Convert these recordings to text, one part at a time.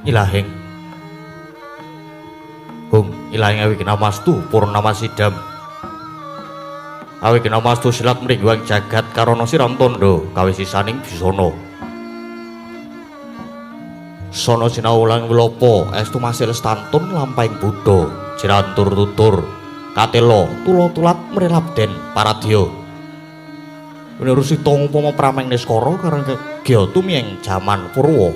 Ilahing hung ilahing awignamastu purnama sidam awignamastu silat mringguang jagat karana siram tandha kawisisaning bisana sono sinau lan wilopo estu masih lestantun lampahing buddha jirantur tutur katelo tula-tulat mrelabden paradya winurusita ngupama prameng niskara karang kegya tumiyeng jaman purwa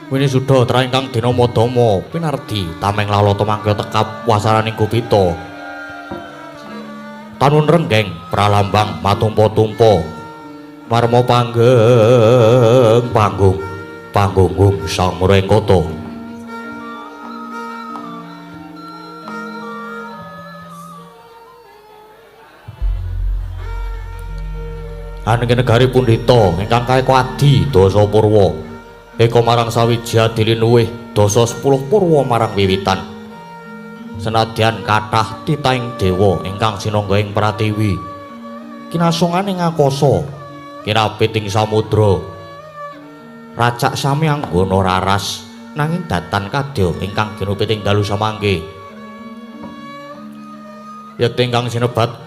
winisuda tra ingkang dina madama pinardi tameng lalata mangkya tekap wasaraning gupita tanun renggeng pralambang matumpa-tumpa marma panggeng panggung panggunggung sang mrengkata anenging negari pundhita ingkang kaeka adi dasa purwa eka marang sawiji adilinuwih dasa 10 purwa marang wiwitan senadyan kathah titahing dewa ingkang sinangga ing pratiwi kinasungane ngakasa kinapit ing samudra racak sami anggana raras nanging datan kadya ingkang ginupit ing dalu samangke yekti ingkang sinebat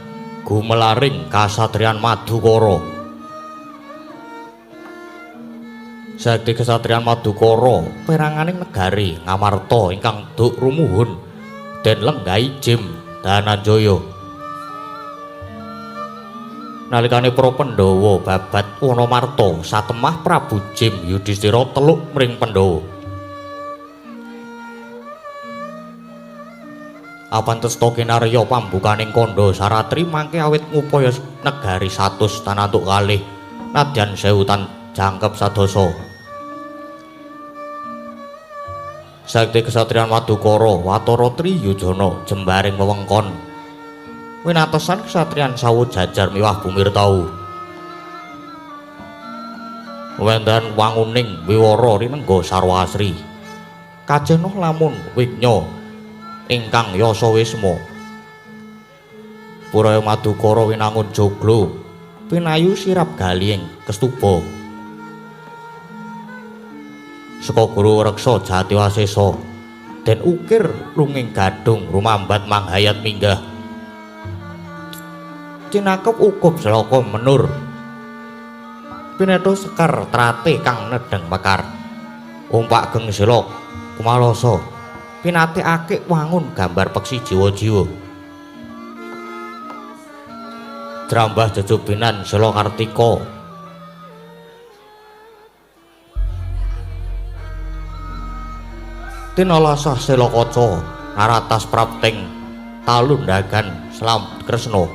gumelaring kasatriyan Madukara sakti kasatriyan Madukara peranganing negari Ngamarta ingkang duk rumuhun den lenggahi Jim Dananjaya nalikane para Pandhawa babat Wanamarta satemah Prabu Jim Yudhistira teluk mring Pandhawa apantesta kinarya pambukaning kandha saratri mangke awit ngupaya negari 100 tanantuk kalih nadyan sewu tan jangkep sadasa sakti kesatriyan Madukara watara triyujana jembaring wewengkon winatesan kesatriyan sawu jajar miwah bumirtau wendan wanguning wiwara rinengga sarwa asri kajenoh lamun wignya ingkang yasa wisma puraya Madukara winangun joglo pinayu sirap galihing kestuba saka guru reksa jatiwasesa den ukir lunging gadhung rumambat manghayat minggah cinakep ukup selaka menur pinetha sekar trate kang nedheng mekar umpak geng sila kumalasa pinate akik wangun gambar peksi jiwa-jiwa jrambah jejubinan sela kartika tinalasah sela kaca naratas prapting talundagan selam kresna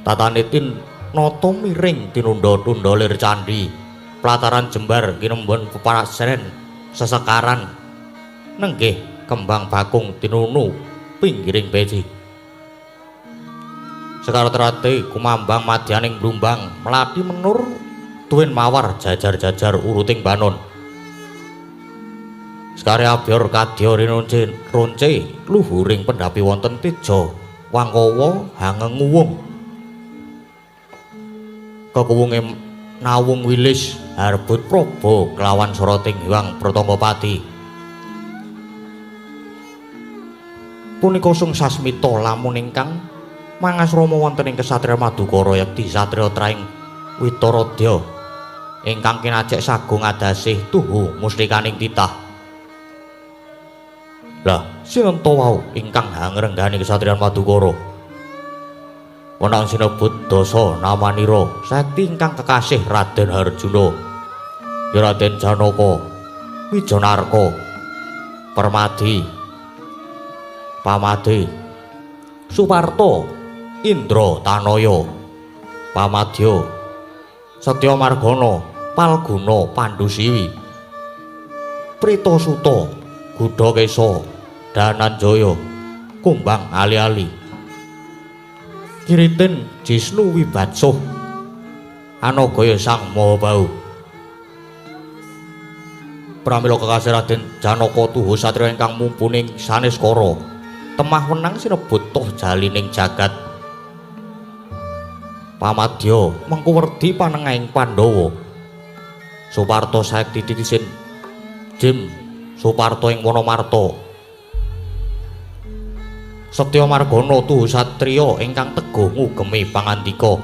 tatane tin nata miring tinunda-tunda lir candhi plataran jembar kinembon peparasren sesekaran nenggih kembang bakung tinunu pinggiring peci sekar terate kumambang madyaning blumbang melati menur tuwin mawar jajar-jajar uruting banon sekare abyor kadya rinonce ronce luhuring pendhapi wonten teja wangkawa hangenguwung kekuwunge nawung wilis harbut praba kelawan soroting Hyang Pratanggapati punika sung sasmita lamun ingkang mangasrama wonten ing kesatriya Madukara yekti satriya traing Witaradya ingkang kinajek sagung adasih tuhu mustikaning titah. Lah sinenta wau ingkang hangrenggani kesatriyan Madukara wenang sinebut dasa namanira sakti ingkang kekasih Raden Harjuna ya Raden Janaka Wijanarka Permadi Pamade Suparta Indra Tanaya Pamadya Setya Margana Palguna Pandusiwi Pritasuta Gudakesa Dananjaya Kumbang Ali-ali Kiritin Jisnu Wibatsuh Anagaya Sang Mahabahu pramila kekasih Raden Janaka tuhu satriya ingkang mumpuning saneskara temah wenang sinebut toh jalining jagat pamadya mengku werdi panengahing Pandhawa Suparto saekti titisin Jim Suparto ing Wonomarta. Setya Margana tuhu satriya ingkang teguh ngugemi pangandika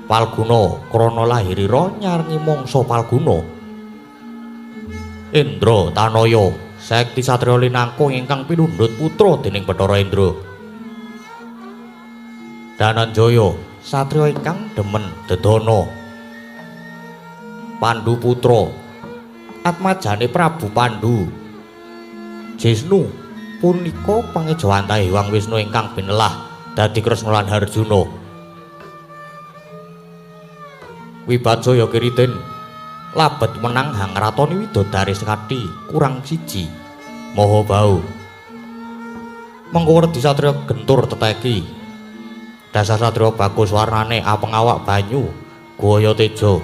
Palguna krana lahirira nyarengi mangsa Palguna. Indra Tanaya saekti satriya linangkung ingkang pinundhut putra dening Bathara Indra. Dananjaya satriya ingkang demen dedana. Pandu putra atmajane Prabu Pandu. Jisnu punika pangejawantahe Hyang Wisnu ingkang binelah dadi Kresna lan Harjuna. Wibajaya Kiritin labet menang hangratoni widodari sekati kurang siji Mahabau. Mengko werdi satriya gentur teteki. Dasar satriya bagus warnane apeng awak banyu guaya teja.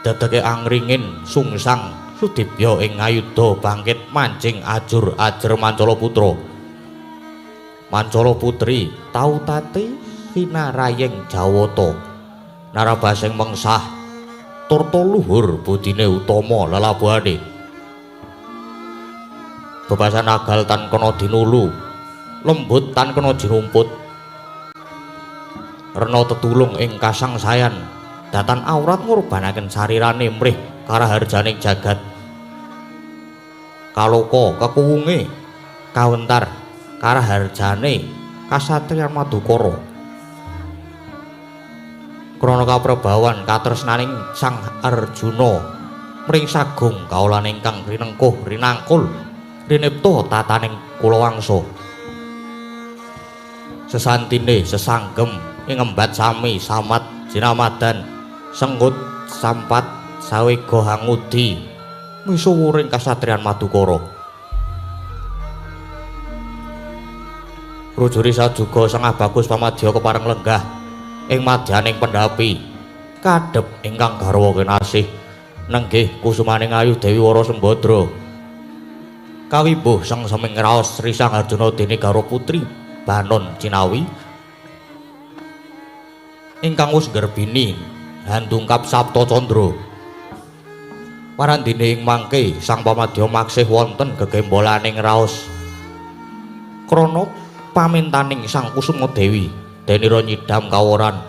Dedeke angringin sungsang sudibya ing ngayuda bangkit mancing ajur ajer mancala putra. Mancala putri tautate sinarayeng Jawata. Narabasing mengsah turta luhur budine utama lelabuhane. Bebasan agal tan kena dinulu, lembut tan kena jinumput. Rena tetulung ing kasangsayan, datan aurat ngurbanaken sarirane mrih karaharjaning jagat. Kaloka kekuwunge kawentar karaharjane kasatriyan Madukara. Krana kaprebawan katresnaning Sang Arjuna mring sagung kaulan ingkang rinengkuh rinangkul rinipta tataning kulawangsa. Sesantine sesanggem ing ngembat sami samat jinamadan senggut sampat sawega hangudi misuwuring kasatriyan Madukara. Rujuri sajuga sengah bagus pamadya kepareng lenggah ing madyaning pendhapi kadhep ingkang garwa kinasih nenggih kusumaning ayu Dewi Wara Sembadra. Kawimbuh sengseming raos Sri Sang Arjuna dene garwa putri Banon Cinawi ingkang wis nggerbini handungkap Sapta Candra. Warandine ing mangke sang pamadya maksih wonten gegembolaning raos krana pamintaning Sang Kusuma Dewi denira nyidam kaworan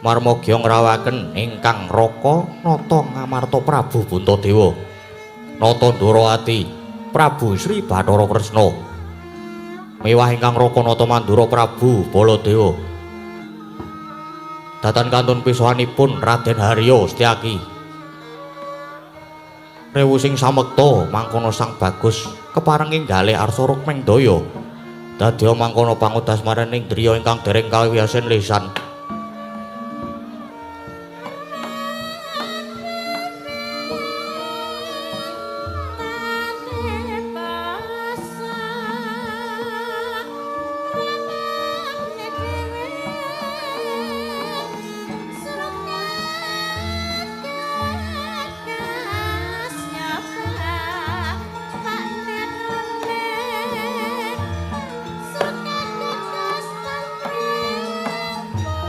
marmagya ngrawaken ingkang raka nata ngamarta Prabu Puntadewa nata Ndorowati Prabu Sri Bathara Kresna mewah ingkang raka nata Mandura Prabu Baladewa. Datan kantun pisohanipun Raden Haryo Setyaki. Rewu sing samekta mangkono sang bagus kepareng inggalih arsa rukmeng daya. Dadya mangkono pangudas marang indriya ingkang dereng kawiyasen lisan. Surga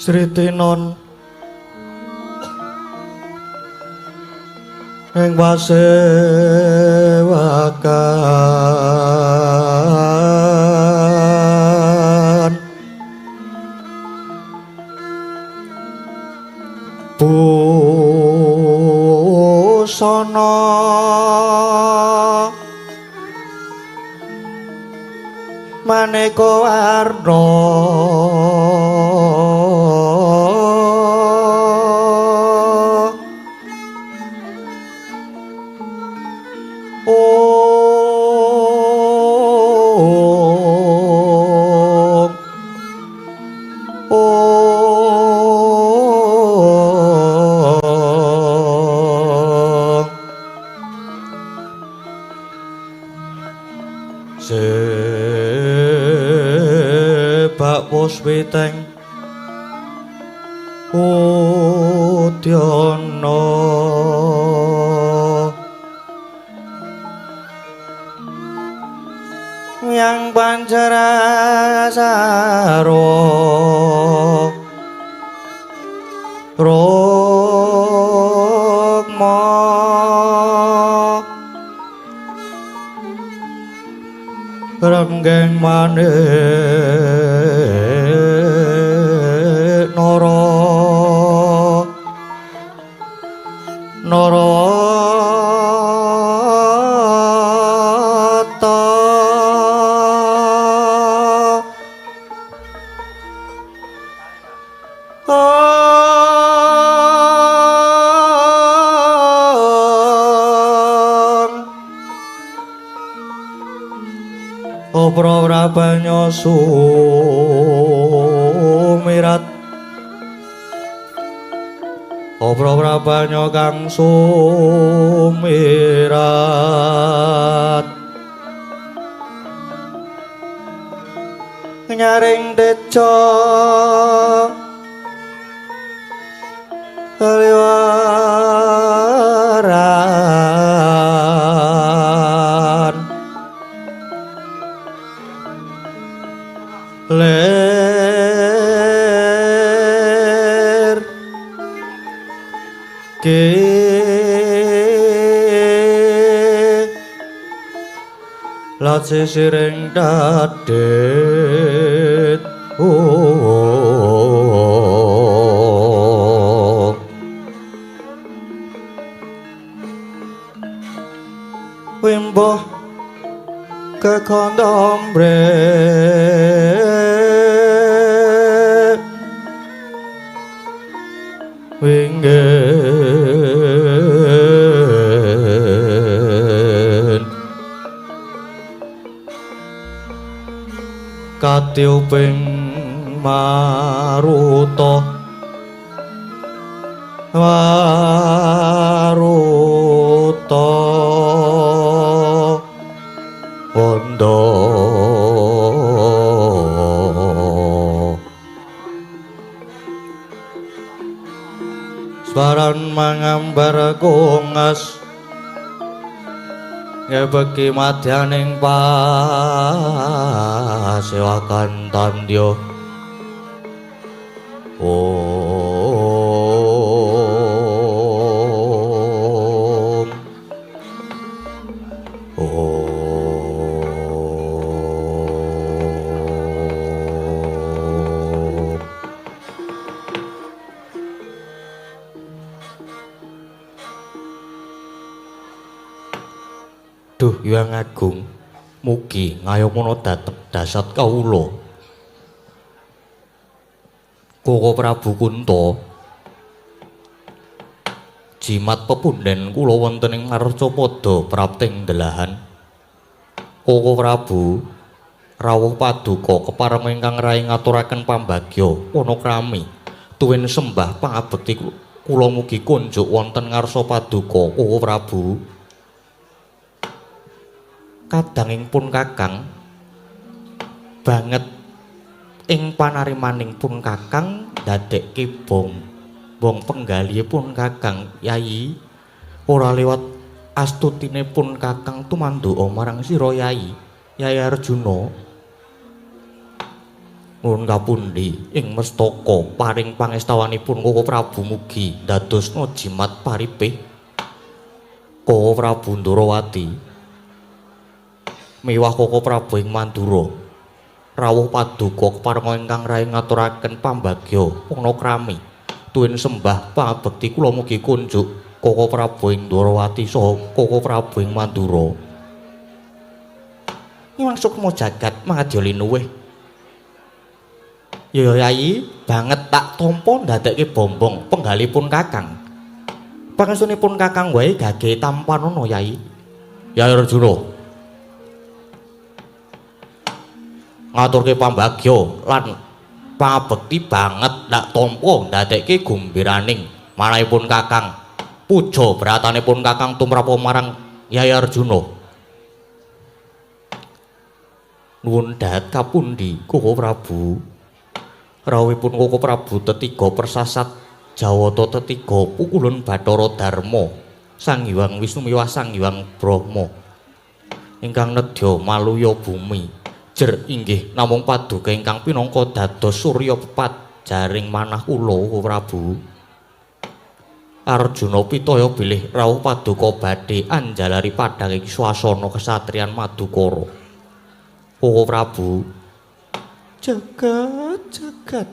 Sritinon ing wasewakan busana maneka warna Puspiteng udyana yang pancarasaro rukma renggeng manik nara narata Obra-brabanya sumirat Obra-brabanya kang sumirat nyaring deca liwaran ler ke lace sireng dadet oh wimbo kekondombre wingin katiuping maruta maruta wanda Swaran mangambar kongas ngebeki madyaning pasewakan tandya Om Om. Duh Hyang Agung, mugi ngayomana dhateng dasat kawula. Koko Prabu Kunta, jimat pepunden kula wonten ing Marcapada prapting delahan. Koko Prabu rawuh paduka kepareng ingkang rai ngaturaken pambagya panakrami tuwin sembah pangabekti kula mugi kunjuk wonten ngarsa paduka Koko Prabu. Kadanging pun Kakang banget ing panarimaning pun Kakang ndadekke bong bong penggalihipun Kakang Yayi ora lewat astutine pun Kakang tumanduka marang sira Yayi Yayi Arjuna. Nuwun kapundi ing mestaka paring pangestawanipun Koko Prabu mugi ndadosna jimat paripih Koko Prabu Ndorowati miwah Koko Prabu ing Mandura rawuh paduka keparenga ingkang rayi ngaturaken pambagya panakrami tuwin sembah pangabekti kula mugi kunjuk Koko Prabu ing Ndorowati saha Koko Prabu ing Mandura. Nyuwun sukma jagat mangadya linuwih. Ya Yayi, banget tak tampa ndadekke bombong penggalipun Kakang. Pangestunipun Kakang wae gage tampanana Yayi. Yayi Arjuna. Ngaturke pambagya lan pangabekti banget tak tampa ndadekke gumbiraning manahipun Kakang. Puja bratanipun Kakang tumrap marang Yayi Arjuna. Nuwun dahat kapundi Koko Prabu? Rawuhipun Koko Prabu tetiga persasat Jawata tetiga pukulun Bathara Darma Sang Hyang Wisnu miwah Sang Hyang Brahma ingkang nedya maluya bumi jer inggih namung paduka ingkang pinangka dados surya pepat jaring manah kula Koko Prabu. Arjuna pitaya bilih rawuh paduka badhe anjalari padhang ing swasana kesatriyan Madukara. Koko Prabu, jagat jagat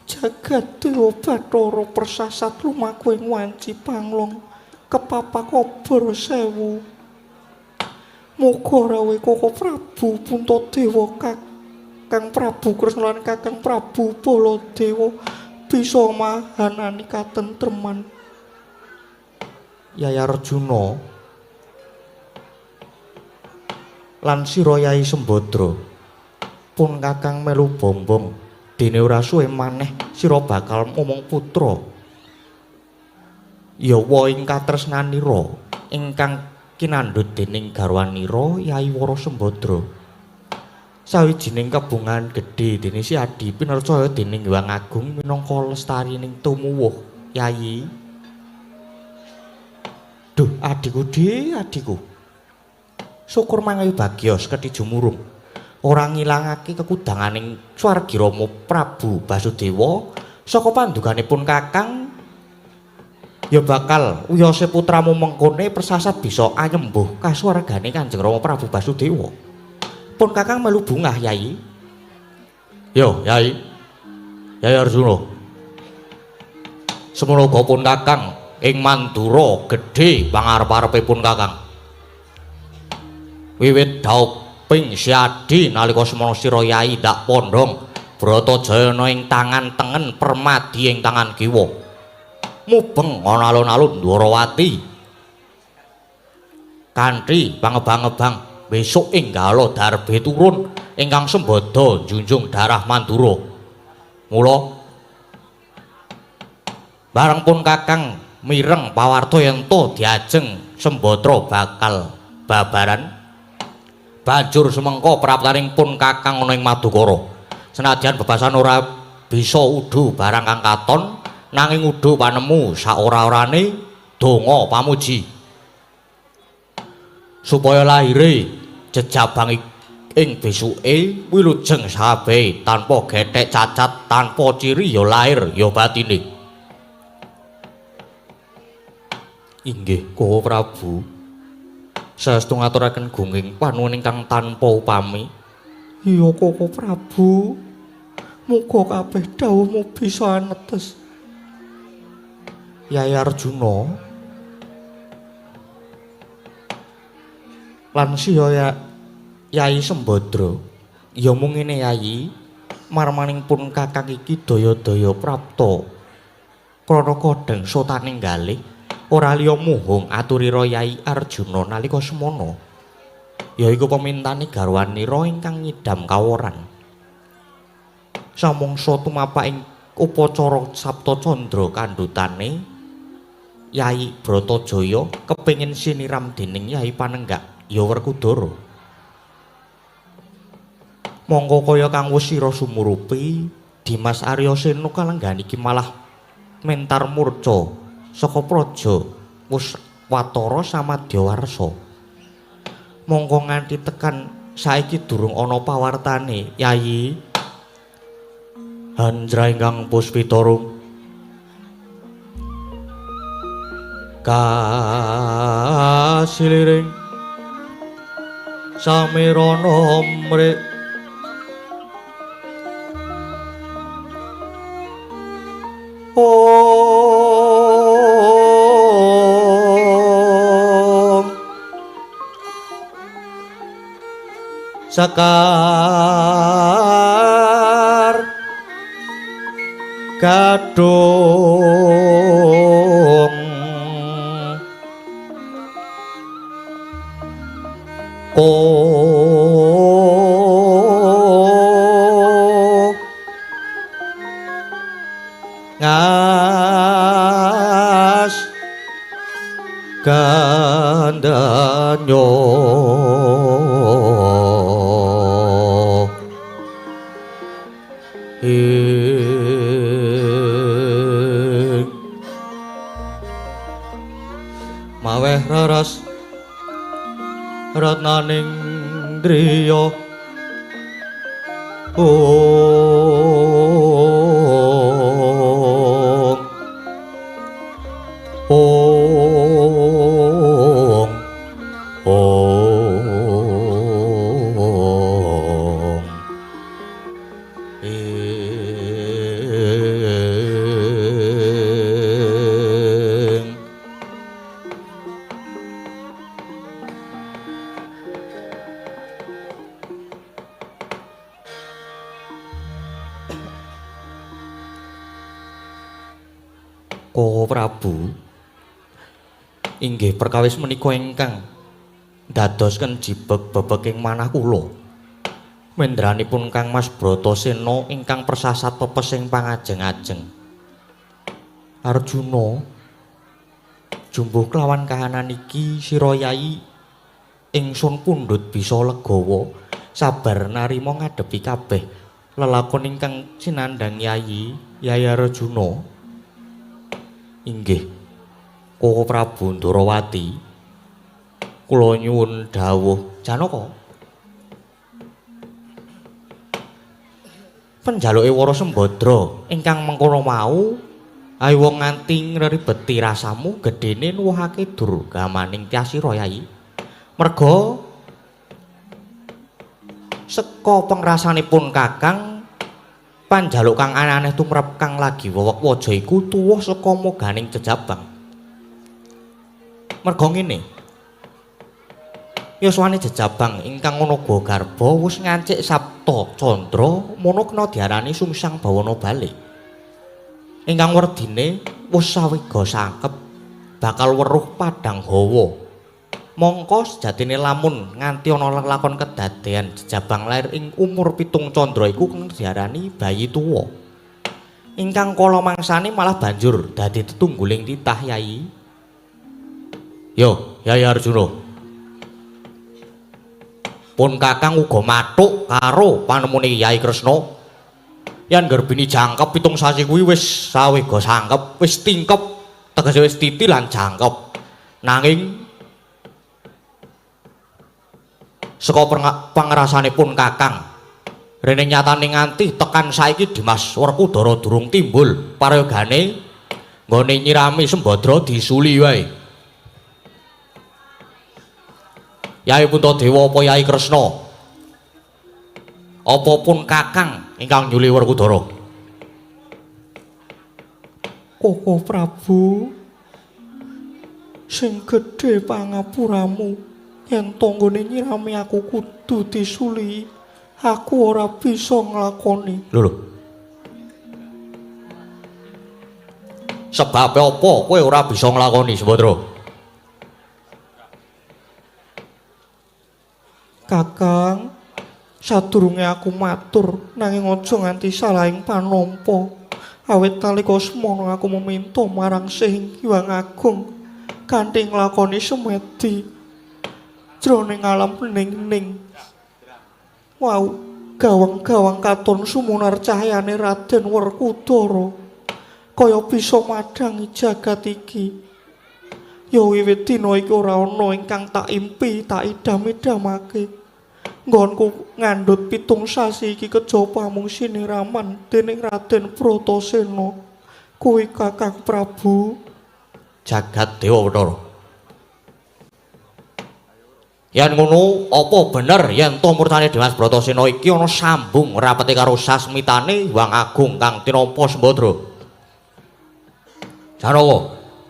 jagat dewa bathara persasat lumaku ing wanci panglong kepapak obor sewu. Muga rawuhe Koko Prabu Puntadewa Kakang Prabu Kresna lan Kakang Prabu Baladewa bisa mahanani katentreman. Yai Arjuna lan sira Yai Sembadra, pun Kakang melu bombong dene ora suwe maneh sira bakal momong putra yawa ing katresnanira ingkang kinandhut dening garwanira Yai Wara Sembadra. Sawijining kebungan gedhe dene si Adi pinercaya dening Hyang Agung minangka lestarining tumuwuh Yai. Duh adhiku dhe adhiku, syukur mangayu bagya sekedhi jumurung ora ngilangake kekudanganing swargi Rama Prabu Basudewa saka panduganipun Kakang ya bakal wiyose putramu mengkone persasat bisa anyembuh kasuwargane Kanjeng Rama Prabu Basudewa. Pun Kakang melu bungah Yai. Yo Yai, Yai Arjuna, semono uga pun Kakang ing Mandura gedhe pangarep-arepipun Kakang. Wiwit dauping siadi nalika semono sira Yai ndak pondhong Bratajayana ing tangan tengen Permadi ing tangan kiwa mubeng ana alun-alun Dwarawati kanthi pangebang-ebang besok ing gala darbe turun ingkang sembada njunjung darah Mandura. Mula bareng pun Kakang mireng pawarta yen to diajeng Sembadra bakal babaran banjur semengka praptaning pun Kakang ana ing Madukara. Senadyan bebasan ora bisa udu barang kang katon, nanging udu panemu saora-orane donga pamuji supaya lahire jejabang ing besuke wilujeng sabehe tanpa gethek cacat tanpa ciri ya lahir ya batine. Inggih Koko Prabu, saestu ngaturaken gunging panuwun ingkang tanpa upami. Iya Koko Prabu, muga kabeh dhawuhmu bisa anetes. Yai Arjuna lan siya Yai Sembadra, ya mung ngene Yai, marmaning pun Kakang iki daya-daya prapta krana kodheng sotaning galih ora liya muhung aturira Yai Arjuna nalika semana yaiku pemintane garwanira ingkang nyidam kaworan. Samangsa tumapak ing upacara Sapta Candra kandhutane Yai Bratajaya kepengin siniram dening Yai Panenggak ya Werkudara. Mongko kaya kang wis sira sumurupi, Dimas Aryasena kalenggahan iki malah mentar murca saka praja wis watara samadya warsa. Mongko nganti tekan saiki durung ana pawartane Yayi. Hanjra ingkang puspitarum kasiliring samirana mrik om sekar gadung ko ngas gandanyo ing maweh raras ratnaning driya ong ong ong ing Koko Prabu inggih perkawis menika ingkang ndadosken jibeg bebeking manah kula. Mendranipun Kang Mas Bratasena ingkang persasat pepesing pangajeng-ajeng. Arjuna jumbuh kelawan kahanan iki sira yai ingsun pundhut bisa legawa sabar narima ngadepi kabeh lelakon ingkang sinandhang yai Yai Arjuna. Inggih Koko Prabu Ndorowati kula nyuwun dawuh Janaka. Penjaluke Wara Sembadra ingkang mengkono mau ayo wong nganti ngribeti rasamu gedene nuwuhake durgamaning tyasira yai. Merga seka pengrasanipun Kakang panjaluk kang aneh-aneh tumrap kang lagi wewek waja iku tuwuh saka moganing jejabang. Merga ngene, yuswane jejabang ingkang ana garba wis ngancik Sapta Candra mono kena diarani sungsang bawana bali. Ingkang werdine wis sawega sangkep bakal weruh padhang hawa. Mongko sejatine lamun nganti ana lelakon kedadean jejabang lair ing umur 7 candra iku kena diarani bayi tuwa. Ingkang kala mangsane malah banjur dadi tetungguling titah yai. Yo, Yai Arjuna. Pun Kakang uga mathuk karo panemune Yai Kresna. Yen garbini jangkep 7 sasi kuwi wis sawega sangkep, wis tingkep, tegese wis titi lan jangkep. Nanging saka pangrasanipun Kakang rene nyatane nganti tekan saiki Dimas Werkudara durung timbul parayogane nggone nyirami Sembadra disuli wae. Yai Puntadewa apa Yai Kresna apa pun Kakang ingkang nyuli Werkudara? Koko Prabu sing gedhe pangapuramu yen tanggane nyirami aku kudu disuli, aku ora bisa nglakoni. Lho lho. Sebabe apa kowe ora bisa nglakoni, Sembadra? Kakang, sadurunge aku matur nanging aja nganti salahing panampa. Awit nalika semono aku meminta marang Sing Hyang Agung kanthi nglakoni semedi jroning alam ning-ning. Wau, gawang-gawang katon sumunar cahyane Raden Werkudara kaya bisa madhangi jagat iki. Ya wiwit dina iki ora ana ingkang tak impi, tak idam-idamake. Nggonku ngandhut 7 sasi iki kejaba amung siniraman dening Raden Bratasena. Kuwi Kakang Prabu. Jagat Dewa Bathara. Yen ngono, apa bener yen to murtane Dimas Bratasena iki ana sambung rapete karo sasmitane Hyang Agung kang tinampa Sembadra? Janawa,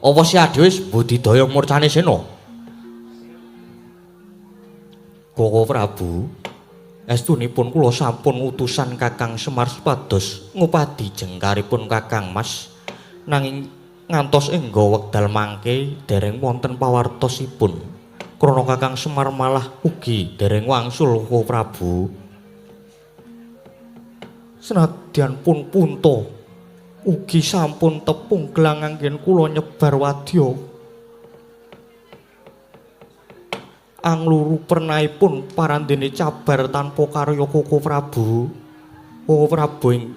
apa si Adi wis budidaya murcane Sena? Koko Prabu, estunipun kula sampun utusan Kakang Semar supados ngupadi jengkaripun Kakang Mas, nanging ngantos engga wekdal mangke dereng wonten pawartosipun. Krana Kakang Semar malah ugi dereng wangsul Koko Prabu. Senadyan pun punta ugi sampun tepung gelang anggen kula nyebar wadya. Angluru pernaipun parandene cabar tanpa karya Koko Prabu. Koko Prabu ing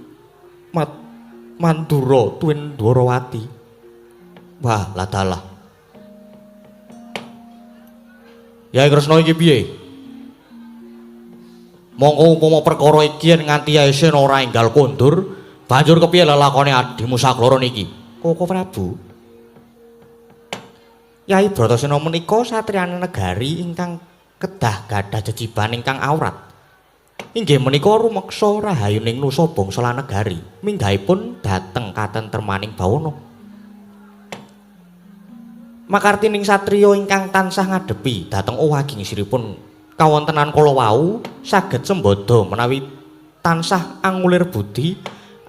Mandura tuwin Dwarawati. Wah, ladalah. Yai Kresna iki piye? Mongko umpama perkara iki yen nganti Yai Sena ora enggal kondur, banjur kepiye lelakone adimu sakloro niki? Koko Prabu. Yai Bratasena menika satriyane negari ingkang kedah gadah jejiban ingkang awrat. Inggih menika rumeksa rahayuning nusa bangsa lan negari, minggahipun dhateng katentremaning bawana. Makartining satriya ingkang tansah ngadepi dhateng owaging siripun kawontenan kala wau saged sembada menawi tansah angulir budi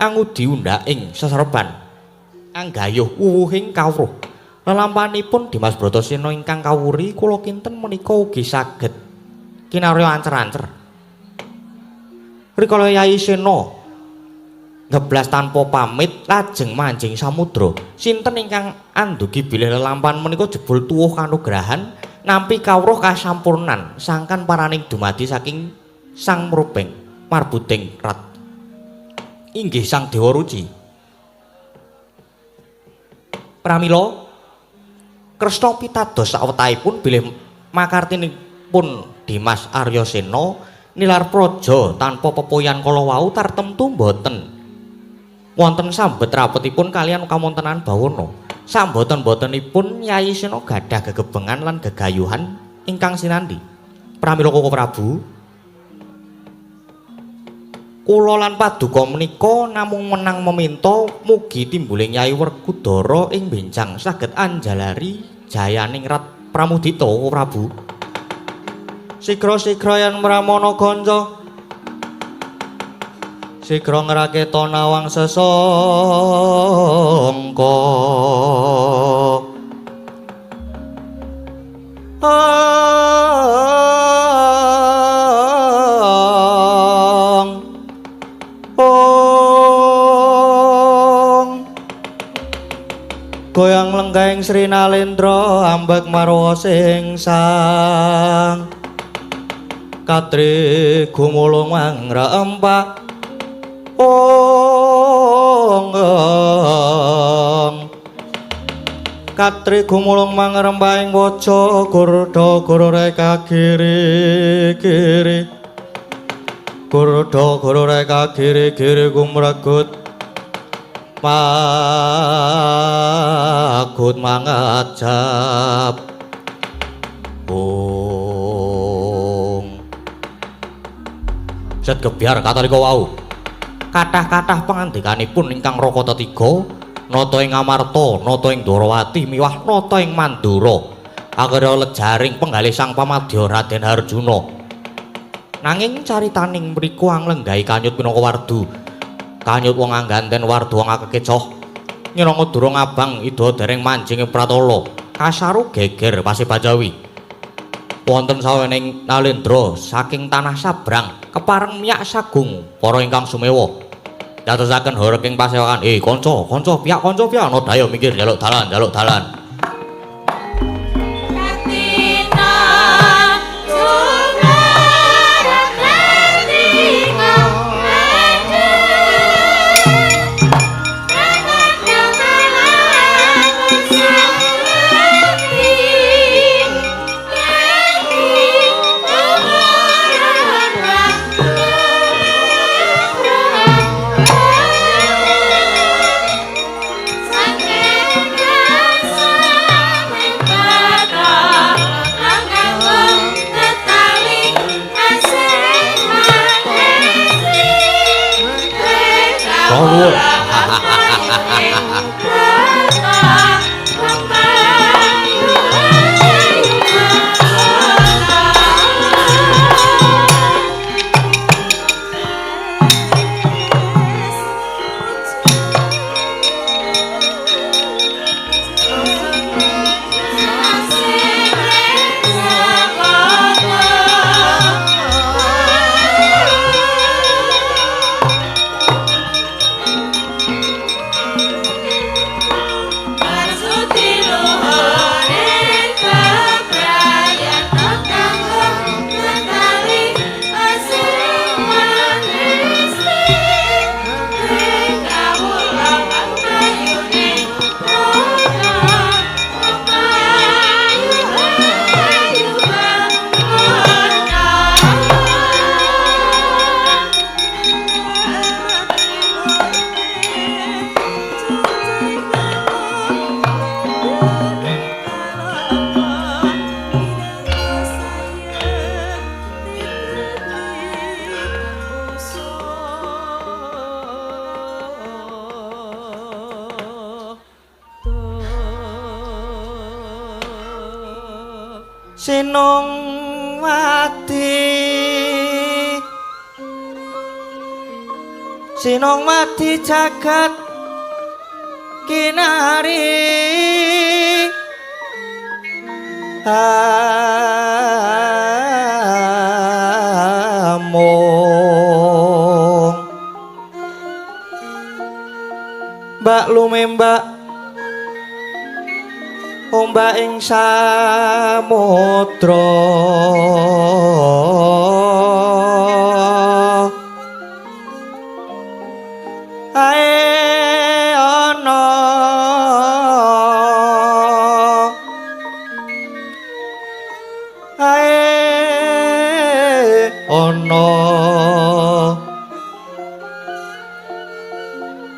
angudi undhaking seserban anggayuh wuwuhing kawruh. Lelampanipun Dimas Bratasena ingkang kawuri kula kinten menika ugi saged kinarya ancer-ancer. Rikala Yai Sena ngeblas tanpa pamit lajeng manjing samudra, sinten ingkang andugi bilih lelampan menika jebul tuwuh kanugrahan nampi kawruh kasampurnan sangkan paraning dumadi saking Sang Mrubeng Marbudeng Rat. Inggih Sang Dewa Ruci. Pramila Kresna pitados sawetahipun bilih makartinipun Dimas Aryasena nilar praja tanpa pepoyan kala wau tartemtu mboten wonten sambet rapetipun kaliyan kawontenan bawana. Samboten-botenipun Yai Sena gadah gegebengan lan gegayuhan ingkang sinandi. Pramila Koko Prabu, kula lan paduka menika namung menang meminta mugi timbuling Yai Werkudara ing benjang saged anjalari jayaning Rat Pramudita Koko Prabu. Sigra-sigra yen mramana kanca, sigra ngraketa nawang sesangka. Ong ong goyang lenggahing Sri Nalendra ambek marwa sing sang katri gumulung mangrempak. Ong katri gumulung mangrembah ing waja gurda gurureka kiri kiri gurda gurureka kiri kiri gumregut magut mangajab. Ong set gebyar katalika wau. Kathah-kathah pangandikanipun ingkang Rakata tiga, nata ing Amarta, nata ing Dwarawati, miwah nata ing Mandura. Akhira lejaring penggalih Sang Pamadya Raden Harjuna. Nanging caritaning mriku anglenggahi kanyut minangka wardu. Kanyut wong angganten wardu wong akekecoh. Nyeranga durung abang ida dereng manjing ing pratala. Kasaru geger Paseban Jawi. Wonten sawening Nalendra saking tanah Sabrang kepareng miyak sagung para ingkang sumewa. Dadosaken horeg ing pasewakan. Kanca, kanca piyak, kanca piyak ana daya minggir njaluk dalan, njaluk dalan. Sinung mati, sinung mati jagat kinari. Amung mbak lumembak ombak ing samudra. Ae ana, ae ana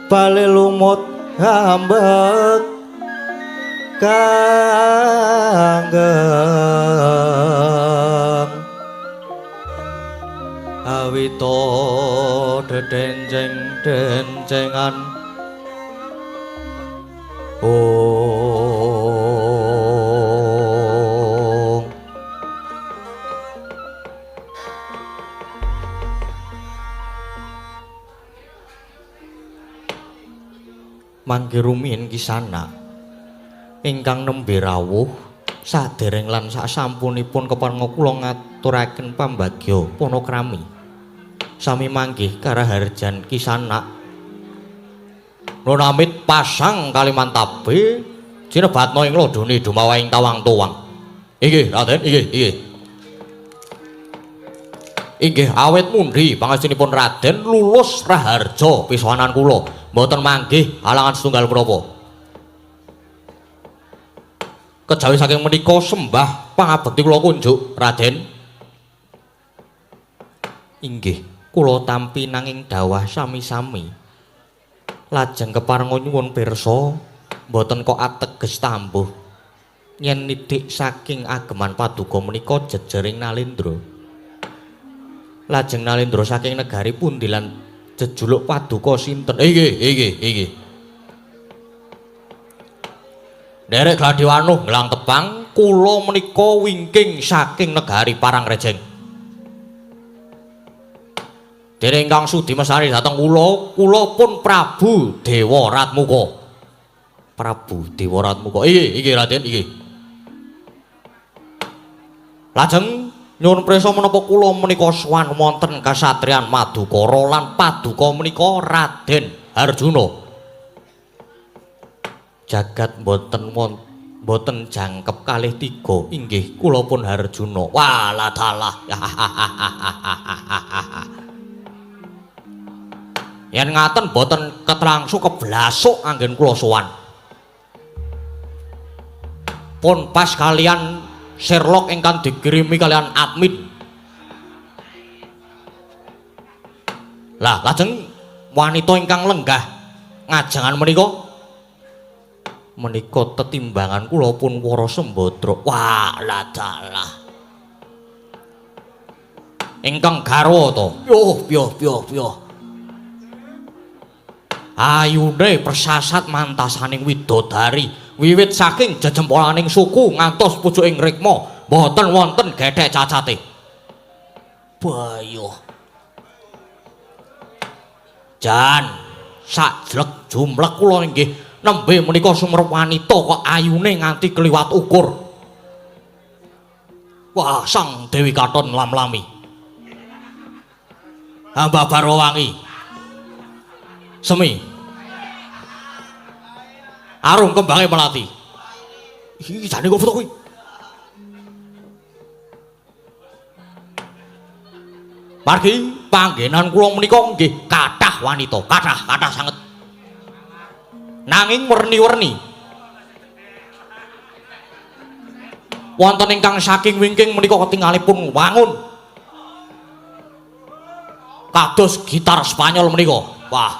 bale lumut ambek kanggeng awita dedenceng-dencengan. Ong mangke rumiyin kisana ingkang nembe rawuh sadereng lan sasampunipun kepareng kula ngaturaken pambagya panakrami sami manggih karaharjan kisana. Nun amit pasang Kalimantabe cinebatna ing lodone dumawahing tawang tuwang. Inggih Raden, inggih, inggih. Inggih awit mundhi pangestunipun Raden lulus raharja pisowanan kula, mboten manggih halangan setunggal menapa. Kejawi saking menika sembah pangabekti kula kunjuk Raden. Inggih, kula tampi nanging dawah sami-sami. Lajeng keparenga nyuwun pirsa, mboten kok ateges tambuh yen nidik saking ageman paduka menika jejering Nalendra. Lajeng Nalendra saking negari pundi lan jejuluk paduka sinten? Inggih, inggih, inggih. Nderek Gladiwanuh nglang tepang, kula menika wingking saking negari Parangrejeng. Dene ingkang sudi mesani dhateng kula, kula pun Prabu Dewa Ratmuka. Prabu Dewa Ratmuka. Inggih, inggih Raden, inggih. Lajeng nyuwun prisa menapa kula menika sowan wonten kasatriyan Madukara lan paduka menika Raden Harjuna. Jagat mboten mboten jangkep kalih tiga, inggih kula pun Harjuna. Walah dalah. Yen ngaten mboten ketrangsu keblasuk anggen kula sowan. Pun pas kalian Sherlock ingkang dikirimi kalian admin. Lah lajeng wanita ingkang lenggah ngajengan menika menika tetimbangan kula pun Wara Sembadra. Walah dalah. Ingkang garwa to. Yoh yoh yoh yoh. Ayune persasat mantasaning widodari wiwit saking jejempolaning suku ngantos pucuking rikma mboten wonten gethek cacate. Bayuh. Jan sajlek jumlek kula inggih nembe menika sumerep wanita kok ayune nganti kliwat ukur. Wah, Sang Dewi Katon lam-lami. Hamba Barwawangi. Semi. Arum kembange melati. Iki jane kok foto kuwi. Margi panggenan kula menika nggih kathah wanita, kathah, kathah sanget. Nanging werni-werni. Wonten ingkang saking wingking menika ketingalipun wangun. Kados gitar Spanyol menika. Wah,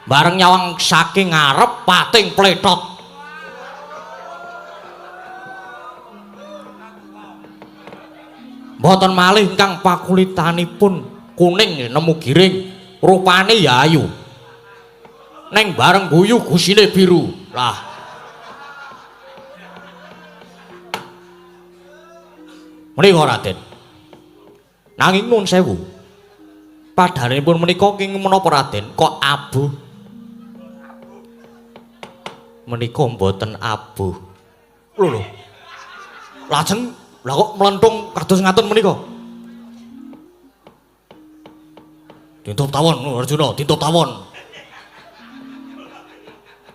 bareng nyawang saking ngarep pating pletot. Mboten malih ingkang pakulitanipun kuning nemu giring, rupane ya ayu. Neng bareng guyu gusine biru. Lah. Menika Raden. Nanging nuwun sewu. Padhanipun menika kenging menapa Raden? Kok abuh? Menika mboten abuh. Lho lho. Lajeng lha kok mlentung kados ngaten menika? Dintup tawon Arjuna, dintup tawon.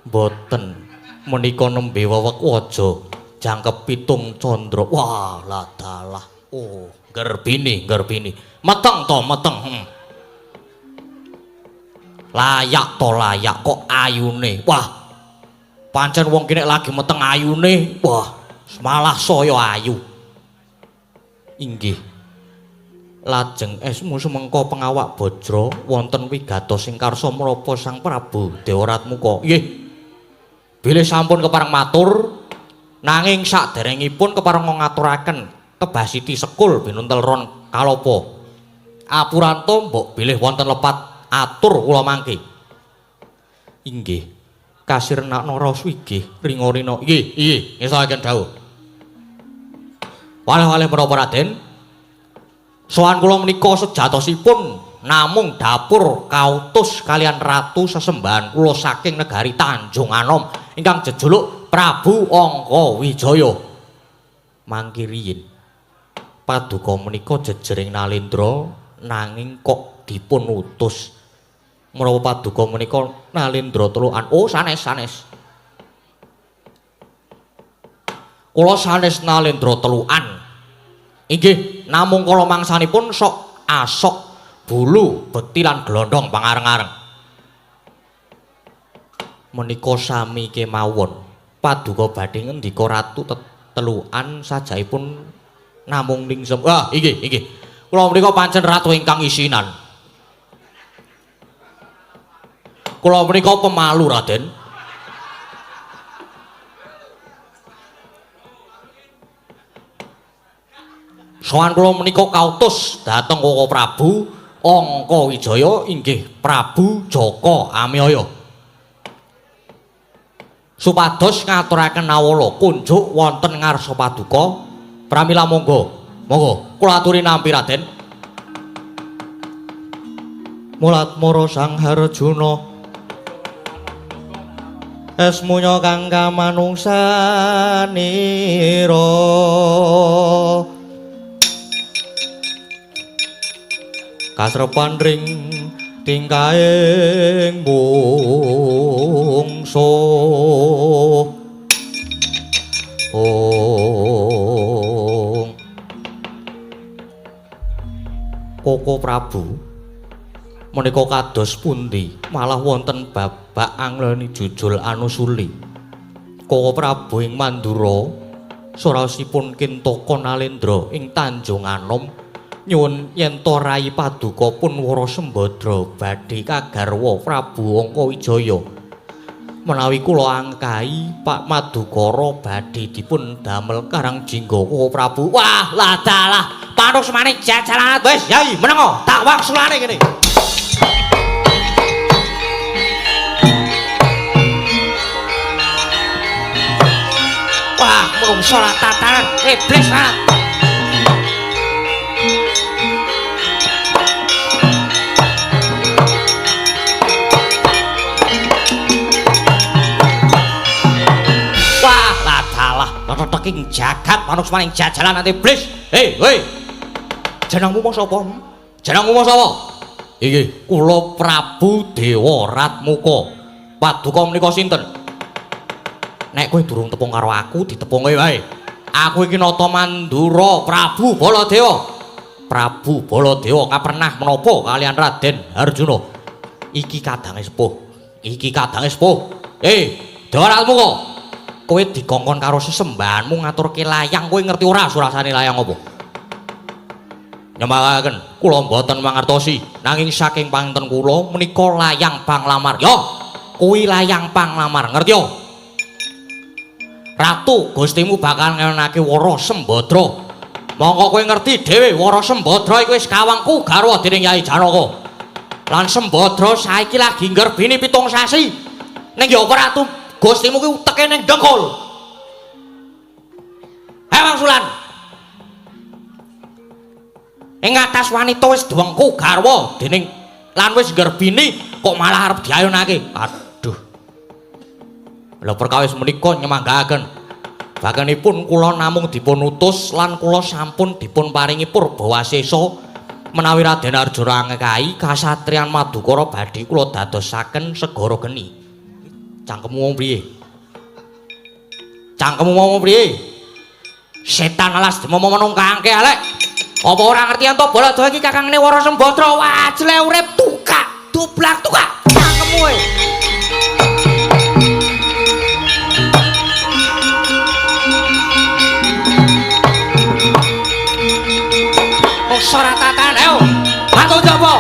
Mboten. Menika nembe wewek waja jangkep pitung candra. Wah, lah dalah. Oh, gerbini, gerbini. Meteng to, meteng. Layak to layak kok ayune. Wah. Pancen wong kene lagi meteng ayune. Wah, malah saya ayu. Inggih. Lajeng esmu sumengko pengawak bajra wonten wigatos ing karsa menapa Sang Prabu Dewaratmuka. Nggih. Bilih sampun kepareng matur, nanging saderengipun kepareng ngaturaken tebasiti sekul binuntel ron kalapa. Apuranta mbok bilih wonten lepat atur kula mangke. Inggih. Kasirnakna raos wigih ringa-rina. Nggih, nggih, ngestokaken dawuh. Waleh-waleh menapa Raden? Sowan kula menika sejatosipun namung dapur kautus kalian ratu sesembahan kula saking negari Tanjung Anom ingkang jejuluk Prabu Angkawijaya. Mangki riyin paduka menika jejering Nalendra nanging kok dipun utus menapa paduka menika Nalendra telukan. Oh, sanes sanes. Kula sanes Nalendra telukan. Inggih, namung kala mangsanipun sok asok bulu bekti lan glondong pangareng-areng. Menika sami kemawon. Paduka badhe ngendika ratu telukan sajaipun namung ningsem. Ah, inggih, inggih. Kula menika pancen ratu ingkang isinan. Kula menika pemalu, Raden. Sowan kula menika kautus dhateng Koko Prabu Angkawijaya inggih Prabu Jaka Amyaya. Supados ngaturaken nawala kunjuk wonten ngarsa paduka. Pramila monggo. Monggo kula aturi nampi Raden. Mulat mara Sang Harjuna esmunya kang kamanungsanira. Kasrepan ring tingkahing mungsuh. Ong Koko Prabu menika kados pundi malah wonten babak angleni jujul anusuli. Koko Prabu ing Mandura suraosipun Kintaka Nalendra ing Tanjung Anom nyuwun yen to rayi paduka pun Wara Sembadra badhe kagarwa Prabu Angkawijaya. Menawi kula angkahi Pak Madukara badhe dipun damel Karang Jingga Koko Prabu. Wah, lah dalah, panus maning jajalan wis yai menengo tak wangsulane kene. Wah, mungso tataran iblis ah. Teking jagat manungsmaning jajalan nanti iblis. Hei, hei. Jenengmu mau sapa? Jenengmu mau sapa? Inggih, kula Prabu Dewaratmuka. Paduka menika sinten? Nek kowe durung tepung karo aku, ditepunge wae. Aku iki Nata Mandura Prabu Baladewa. Prabu Baladewa kapernah menapa kalian Raden Harjuna? Iki kadange sepuh. Iki kadange sepuh. Hei, Dewaratmuka. Kowe dikongkon karo sesembahanmu ngaturke layang, kowe ngerti ora surasane layang apa? Nyembakaken, kula mboten mangertosi, nanging saking panginten kula menika layang panglamar. Yo, kuwi layang panglamar, ngerti yo? Ratu Gustimu bakal ngenake Wara Sembadra. Mongko kowe ngerti dhewe Wara Sembadra iku wis kawangku garwa dening Yai Janaka. Lan Sembadra saiki lagi nggerbini 7 sasi. Ning ya apa Ratu Gustimu kuwi uteke ning dengkul. Hei Wangsulan. Ing atas wanita wis dwengku garwa dening lan wis nggerbini kok malah arep diayunake. Aduh. Lha perkawis menika nyemanggaaken. Bakanipun kula namung dipun utus lan kula sampun dipun paringi purbawasesa menawi Raden Arjuna angekahi kasatriyan Madukara badhe kula dadosaken segara geni. Cangkemmu wong piye? Cangkemmu wong piye? Setan alas demomo menungkangke alek. Apa ora ngerti ento Balada iki kakangne Wara Sembadra. Wajle urip tukak, dublak tukak. Cangkemmu kowe. Ora tatan, ayo. Bantu coba.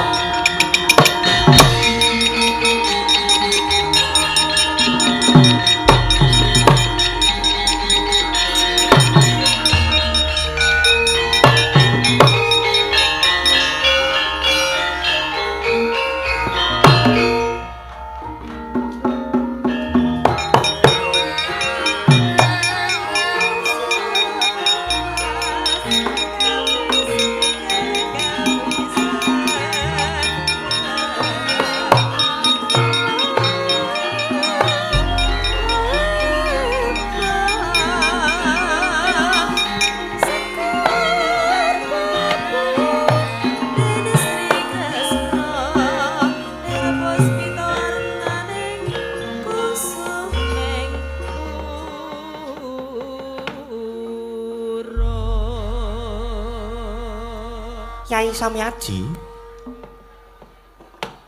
Kyai Samyaji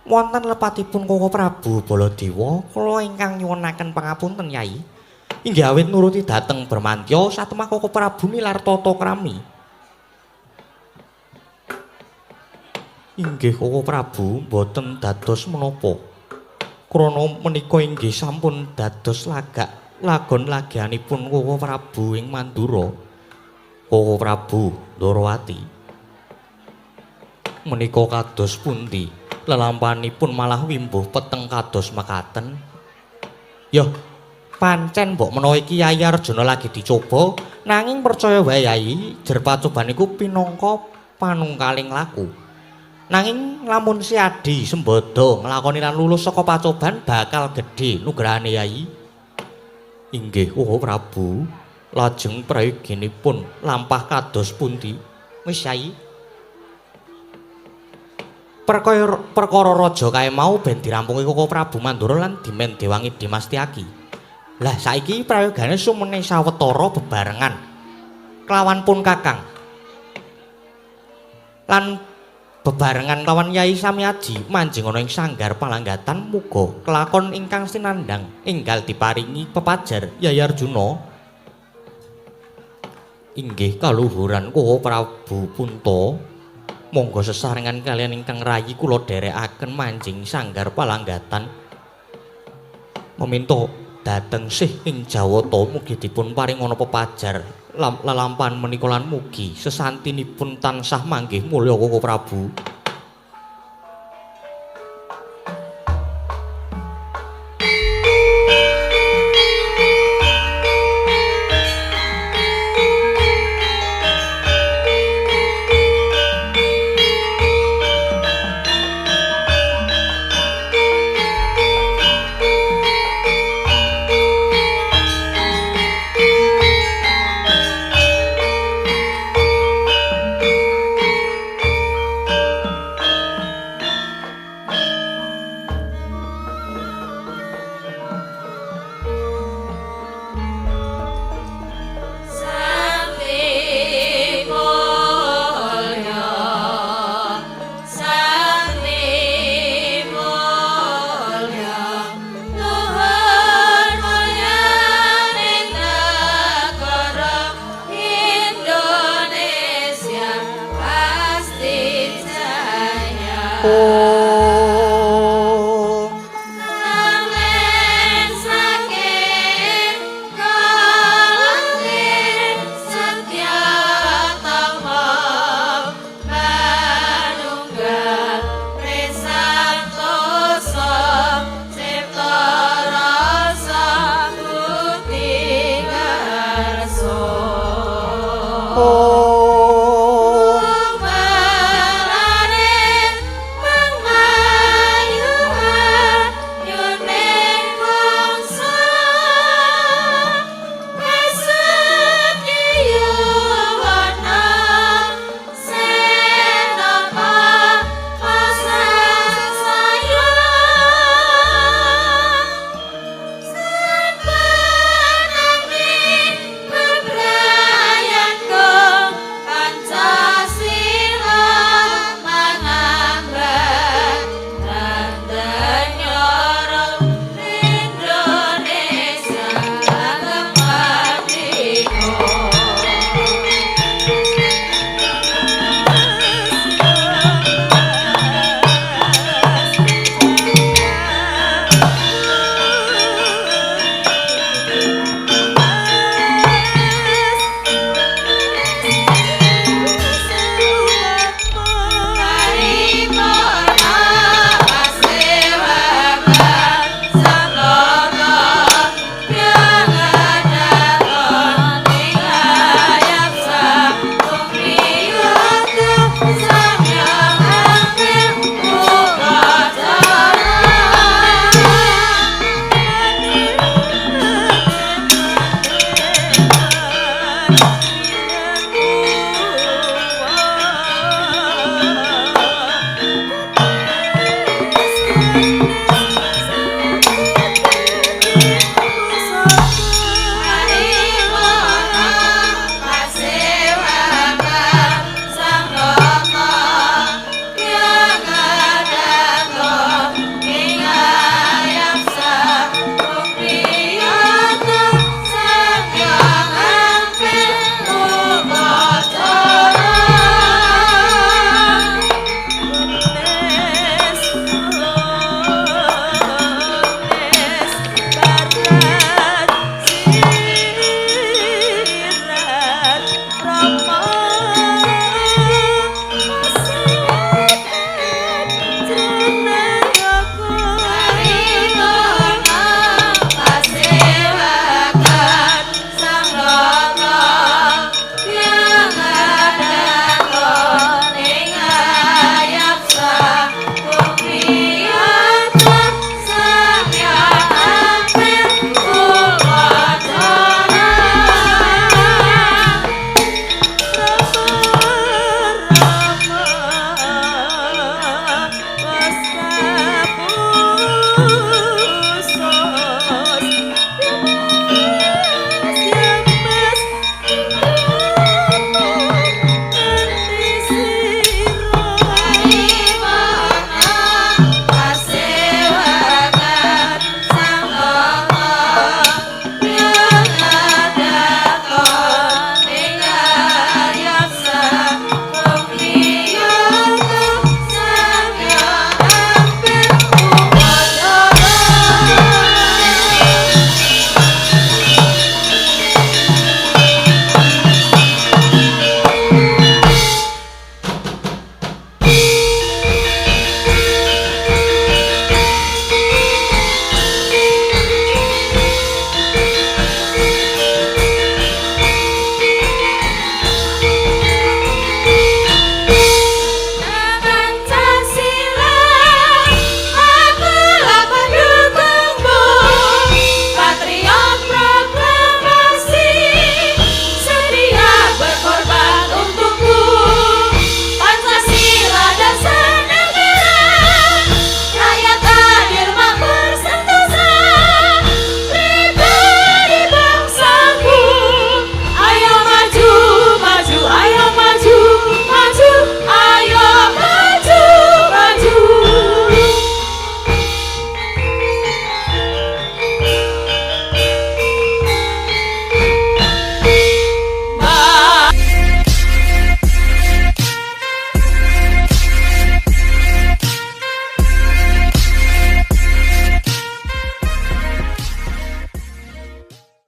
wonten lepatipun Koko Prabu Baladewa kula ingkang nyuwunaken pangapunten Yai inggih awit nuruti dhateng Bramantya satemah Koko Prabu nilar tata krami. Inggih Koko Prabu mboten dados menapa krana menika inggih sampun dados lagak lagon lagianipun Koko Prabu ing Mandura. Koko Prabu Ndorowati menika kados pundi lelampanipun malah wimbuh peteng kados mekaten. Yoh, pancen mbok menawa iki Yai Arjuna lagi dicoba, nanging percaya wae Yai, jer pacoban iku pinangka panungkaling laku. Nanging lamun si Adi Sembada nglakoni lan lulus saka pacoban bakal gedhe nugrahane Yai. Inggih Koko Prabu, lajeng prayoginipun lampah kados pundi? Wis Yai. Perkara raja kae mau ben dirampungi Koko Prabu Mandura lan dimen dewangi Dimastyaki. Lah saiki prayogane sumene sawetara bebarengan kelawan pun Kakang. Lan bebarengan kelawan Yai Samyaji manjing ana ing sanggar palanggatan muga kelakon ingkang sinandhang enggal diparingi pepajar Yai Arjuna. Inggih kaluhuran Koko Prabu Punta. Monggo sesarengan kalian ingkang rayi kula dherekaken manjing sanggar palanggatan. Meminta dhateng sih ing Jawata mugi dipun paringana pepajar lelampahan menika lan mugi sesantinipun tansah manggih mulya Koko Prabu.